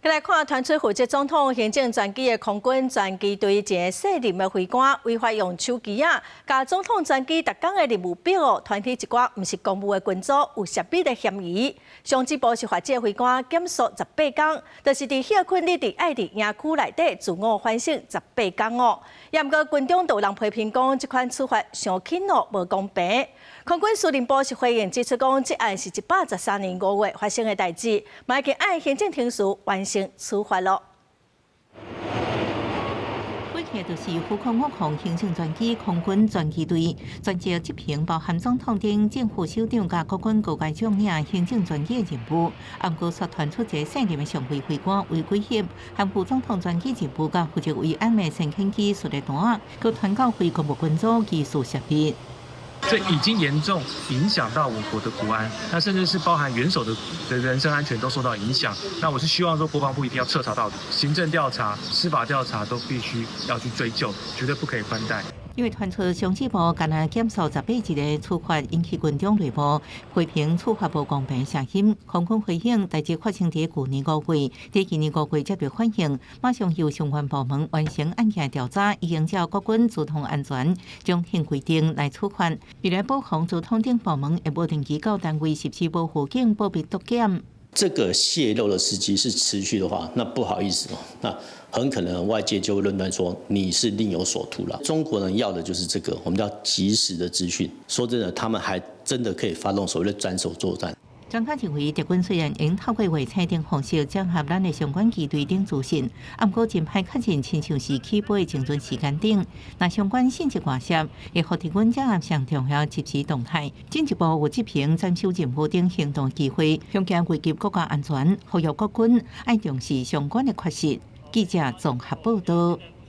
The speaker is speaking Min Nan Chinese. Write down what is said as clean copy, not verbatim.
來看傳出負責總統行政專機的空軍專機隊一个細粒的飛官違法用手機仔，共總統專機逐工的任務表傳去一寡毋是公務的群組，有洩密的嫌疑。上級部是罰這个飛官減宿18工，就是佇歇睏日佇愛佇營區內底自我反省十八工哦。也毋過軍中就有人批評講，這款處罰傷輕哦，無公平。空軍司令部是回應指出講，這案是113年5月發生的代誌，嘛已經按行政程序完成處罰囉。飛客就是虎控五航行政專機空軍專機隊，專責執行包含總統等政府首長佮國軍高階將領行政專機的任務。毋過煞傳出一个細粒的上尉飛官違規翕含副總統專機任務佮負責維安的先遣機序列單，閣傳到非公務群組疑似洩密。這已經嚴重影響到我國的國安，那甚至是包含元首的人身安全都受到影響。那我是希望說，國防部一定要徹查到底，行政調查、司法調查都必須要去追究，絕對不可以寬待。因為傳出上級部干焦減宿18日的處罰，引起軍中內部批評處罰無公平聲音。空軍回應，代誌發生佇舊年5月，佇今年5月接到反映，馬上由相關部門完成案件調查，已經照國軍資通安全總體規定來處罰。為了保防資通等部門會無定期到單位實施無預警保密篤檢。這個洩露的時機是持續的話，那不好意思哦，那很可能外界就會論斷說你是另有所圖了。中國人要的就是這個，我們叫即時的資訊。說真的，他們還真的可以發動所謂的斬首作戰。專家認為，敵軍雖然會透過衛星等方式整合咱的相關機隊等資訊，毋過真歹確認親像是起飛精準時間等。若相關信息外洩，會予敵軍掌握上重要即時動態，進一步有執行斬首任務等行動機會，恐驚危及國家安全，呼籲國軍愛重視相關的缺失。記者綜合報道。